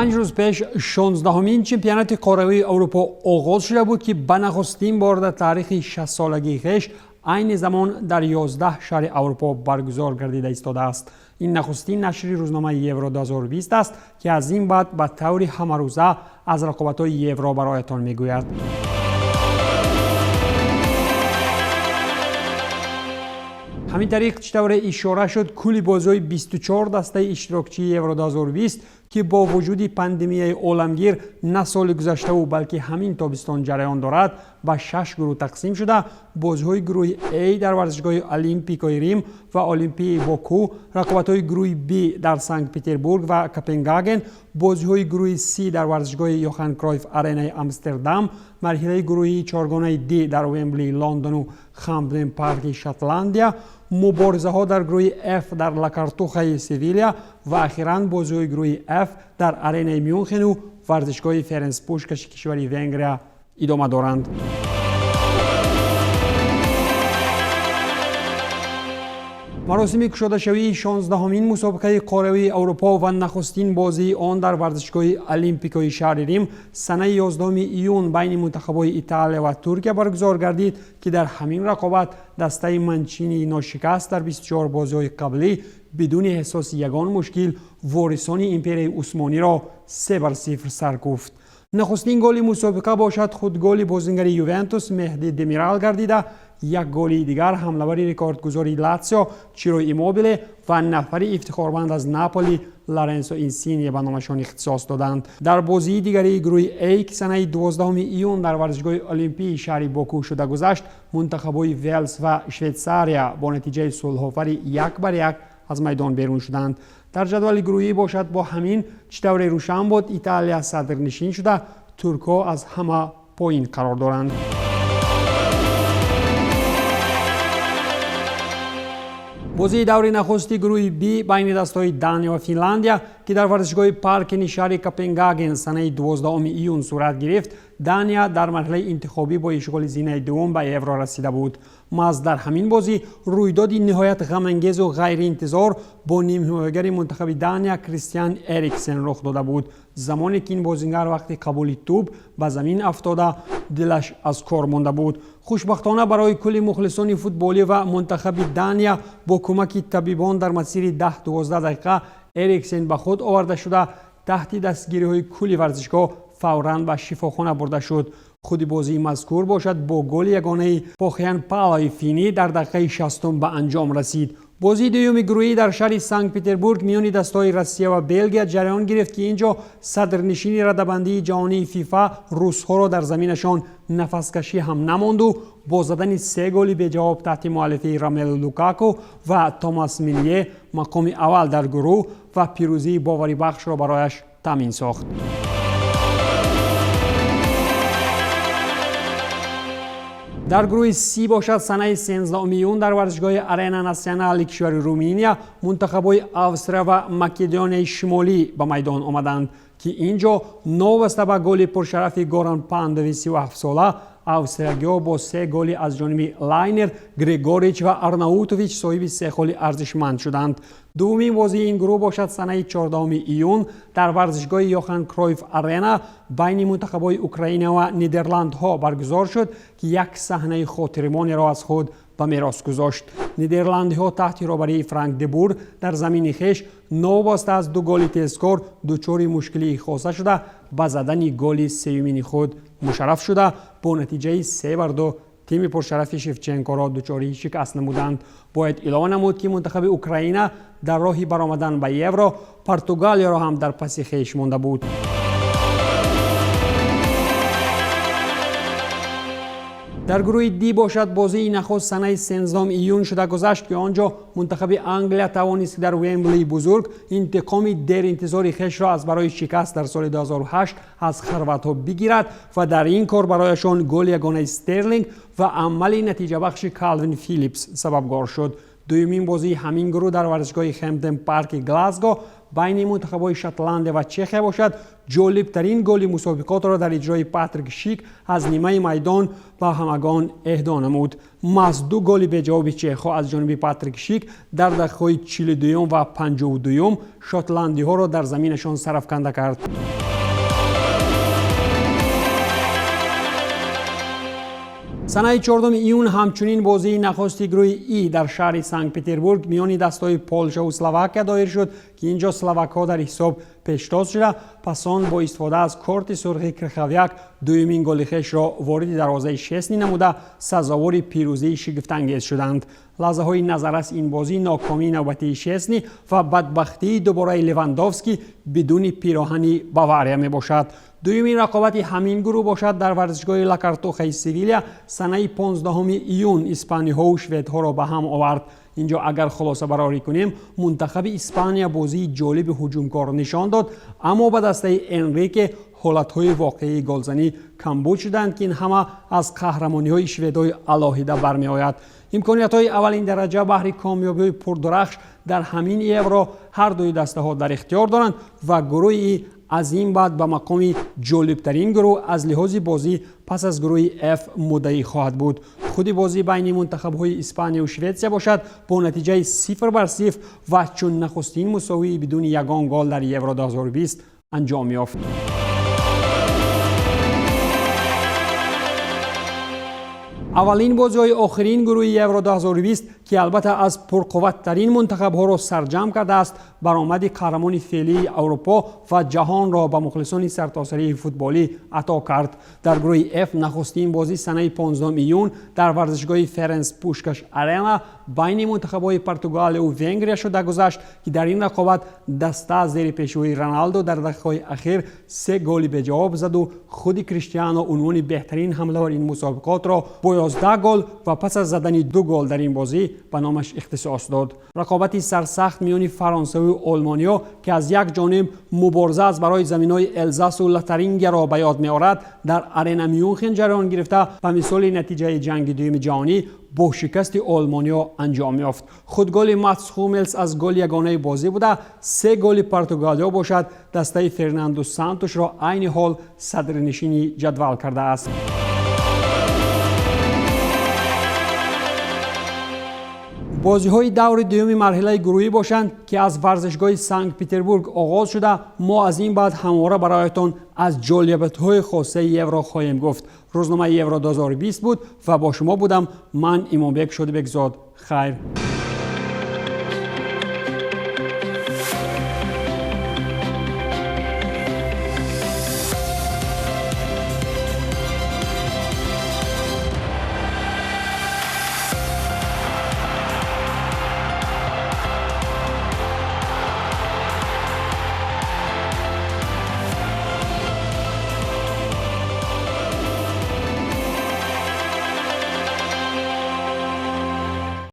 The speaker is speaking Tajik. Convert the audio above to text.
5 рӯз пеш 16-ҳумин чемпионати қорравии Аврупо оғоз шуда буд, ки ба нахустин бор дар таърихи 60-солагии хеш айни замон дар 11 шаҳри Аврупо баргузор гардида истодааст. Ин нахустин нашри рӯзномаи Евро 2020 аст, ки аз ин баъд ба таври ҳамарӯза аз рақобатҳои Евро бароятон мегӯяд. Ҳамин тариқ, чӣ тавре ишора шуд, кулли бозиҳои 24 дастаи иштирокчии Евро 2020, ки бо вуҷуди пандемияи оламгир на соли гузаштаву, балки ҳамин тобистон ҷараён дорад, ба шаш гурӯҳ тақсим шуда, бозиҳои гурӯҳи А дар варзишгоҳи Олимпикои Рим ва Олимпии Боку, рақобатҳои гурӯҳи Б дар Санкт Петербург ва Копенгаген, бозиҳои гурӯҳи С дар варзишгоҳи Йохан Кройф Аренаи Амстердам, марҳилаи гурӯҳии чоргонаи Д дар Уембли Лондону Хампден Парки Шотландия, муборизаҳо дар гурӯҳи Ф дар Ла Картухаи Севилия ва ахиран бозиҳои гурӯҳи Ф дар Аренаи Мюнхену варзишгоҳи Ференс Пушкаши кишвари Венгрия идома доранд. Маросими кушодашавии 16-ҳумин мусобиқаи қорравии Аврупо ва нахустин бозии он дар варзишгоҳи Олимпикои шаҳри Рим санаи 11 июн байни мунтахабҳои Италия ва Туркия баргузор гардид, ки дар ҳамин рақобат дастаи Манчини ношикаст дар 24 бозиҳои қаблӣ бидуни эҳсоси ягон мушкил ворисони империяи Усмониро 3-0 саркуфт. Нахустин голи мусобиқа бошад худголи бозингари Ювентус Меҳди Демирал гардида, як голи дигар ҳамлавари рекордгузори Латсио Чиро Иммобиле ва нафари ифтихорманд аз Наполи Лоренсо Инсинье ба номашон ихтисос доданд. Дар бозии дигарии гурӯҳи А, ки санаи 12 июн дар варзишгоҳи Олимпии шаҳри Боку шуда гузашт, мунтахабҳои Велс ва Швейтсария бо натиҷаи сулҳофари 1-1 аз майдон берун шуданд. Дар ҷадвали гурӯҳӣ бошад, бо ҳамин чӣ тавре рӯшан буд, Италия садрнишин шуда, туркҳо аз ҳама поин қарор доранд. Бозии даври нахусти гурӯҳи Б байни дастҳои Дания ва Финландия, ки дар варзишгоҳи Паркени шаҳри Копенгаген санаи 12 июн сурат гирифт, Дания дар марҳилаи интихобӣ бо ишғоли зинаи дуввум ба Евро расида буд. Маҳз дар ҳамин бозӣ рӯйдоди ниҳоят ғамангезу ғайриинтизор бо нимҳимоягари мунтахаби Дания Кристиан Эриксен рух дода буд, замоне ки ин бозингар вақти қабули тӯб ба замин афтода, дилаш аз кор монда буд. Хушбахтона барои кулли мухлисони футболӣ ва мунтахаби Дания, бо кӯмаки табибон дар масири 10-12 дақиқа Эриксен ба худ оварда шуда, таҳти дастгириҳои кулли варзишгоҳ фавран ба шифохона бурда шуд. Худи бозии мазкур бошад бо голи ягонаи Похян Палаи финӣ дар дақиқаи 60-ум ба анҷом расид. Бозии дуюми гурӯҳӣ дар шаҳри Санкт Петербург миёни дастҳои Россия ва Белгия ҷараён гирифт, ки ин ҷо садрнишини радабандии ҷаҳонии ФИФА русҳоро дар заминашон нафаскашӣ ҳам намонду бо задани се голи беҷавоб таҳти муаллифии Ромелу Лукаку ва Томас Мюнье мақоми аввал дар гурӯҳ ва пирӯзии боварибахшро барояш таъмин сохт. Дар гурӯҳи Си бошад, санаи 13 июн дар варзишгоҳи Арена Насионали кишвари Руминия мунтахабҳои Австрия ва Македонияи Шимолӣ ба майдон омаданд, ки ин ҷо новобаста ба голи пуршарафи Горан Пандови 37-сола, австриягиҳо бо се голи аз ҷониби Лайнер, Грегорич ва Арнаутович соҳиби се холи арзишманд шуданд. Дуввумин бозии ин гурӯҳ бошад санаи 14 июн дар варзишгоҳи Йохан Кройф Арена байни мунтахабҳои Украина ва Нидерландҳо баргузор шуд, ки як саҳнаи хотирмонеро аз худ ба мерос гузошт. Нидерландиҳо таҳти роҳбарии Франк Дебур дар замини хеш новобаста аз ду голи тезкор дучори мушкилии хоса шуда, ба задани голи сеюмини худ мушарраф шуда, бо натиҷаи 3-2 тими пуршарафи Шевченкоро дучори шикаст намуданд. Бояд илова намуд, ки мунтахаби Украина дар роҳи баромадан ба Евро Португалияро ҳам дар паси хеш монда буд. Дар гурӯҳи Ди бошад, бозии нахуст санаи 13 июн шуда гузашт, ки он ҷо мунтахаби Англия тавонист, ки дар Уемблии бузург интиқоми деринтизори хешро аз барои шикаст дар соли 2008 аз хорватҳо бигирад ва дар ин кор барояшон голи ягонаи Стерлинг ва амали натиҷабахши Калвин Филипс сабабгор шуд. Дуюмин бозии ҳамин гурӯҳ дар варзишгоҳи Хемпден Парки Глазго. Байни мунтахабҳои Шотландия ва Чехия бошад, ҷолибтарин голи мусобиқотро дар иҷрои Патрик Шик аз нимаи майдон ба ҳамагон эҳдо намуд. Маҳз ду голи беҷавоби чехҳо аз ҷониби Патрик Шик дар дақиқаҳои 42 ва 52 шотландиҳоро дар заминашон сарафканда кард. Санаи 4 июн ҳамчунин бозии нахости гурӯҳи И дар шаҳри Санкт-Петербург миёни дастҳои Полшаву Словакия доир шуд, ки ин ҷо словакҳо дар ҳисоб пештоз шуда, пас он бо истифода аз корти сурхи Криховяк дуюмин голи хешро вориди дарвозаи Шесни намуда, сазовори пирӯзии шигифтангез шуданд. Лаҳзаҳои назаррас ин бозӣ нокомии навбатии Шесни ва бадбахтии дубораи Левандовский бидуни пироҳани Бавария мебошад. Дуюмин рақобати ҳамин гурӯҳ бошад, дар варзишгоҳи Ла Картухаи Севилия санаи 15 июн испаниҳову шведҳоро ба ҳам овард. Инҷо агар хулосабарорӣ кунем, мунтахаби Испания бозии ҷолиби ҳуҷумкор нишон дод, аммо ба дастаи Энрике ҳолатҳои воқеии голзанӣ камбуд шуданд, ки ин ҳама аз қаҳрамониҳои шведҳои алоҳида бармеояд. Имкониятҳои аввалин дараҷа баҳри комёбиҳои пурдурахш дар ҳамин Евро ҳар дуи дастаҳо дар ихтиёр доранд ва гурӯҳи аз ин баъд ба мақоми ҷолибтарин гурӯҳ аз лиҳози бозӣ пас аз гурӯҳи F муддаӣ хоҳад буд. Худи бозӣ байни мунтахабҳои Испанияу Шветсия бошад, бо натиҷаи 0-0 ва чун нахустин мусовии бидуни ягон гол дар Евро 2020 анҷом ёфт. Аввалин бозиҳои охирин гурӯҳи Евро 2020, ки албатта аз пурқувваттарин мунтахабҳоро сарҷамъ кардааст, баромади қаҳрамони феълии Аврупо ва ҷаҳонро ба мухлисони сартосарии футболӣ ато кард. Дар гурӯҳи F нахустин бозӣ санаи 15 июн дар варзишгоҳи Ференс Пушкаш Арена байни мунтахабҳои Португалияву Венгрия шуда гузашт, ки дар ин рақобат даста зери пешвои Роналдо дар дақиқаҳои ахир се голи беҷавоб заду худи Криштиано унвони беҳтарин ҳамлавари ин мусобиқотро бо 11 гол ва пас аз задани ду гол дар ин бозӣ ба номаш ихтисос дод. Рақобати сарсахт миёни фаронсавию олмониҳо, ки аз як ҷониб мубориза аз барои заминҳои Элзасу Лотарингияро ба ёд меорад, дар Арена Мюнхен ҷараён гирифта, ба мисоли натиҷаи ҷанги дуюми ҷаҳонӣ бо шикасти олмониҳо анҷом ёфт. Худголи Матс Хумелс аз голи ягонаи бозӣ буда, се голи португалиҳо бошад дастаи Фернанду Сантушро айни ҳол садрнишини ҷадвал кардааст. Бозиҳои даври дуюми марҳилаи гурӯҳӣ бошанд, ки аз варзишгоҳи Санкт Петербург оғоз шуда, мо аз ин баъд ҳамвора бароятон аз ҷолибиятҳои хосаи Евро хоҳем гуфт. Рӯзномаи Евро 2020 буд ва бо шумо будам ман, Имомбек Шодибекзод. Хайр.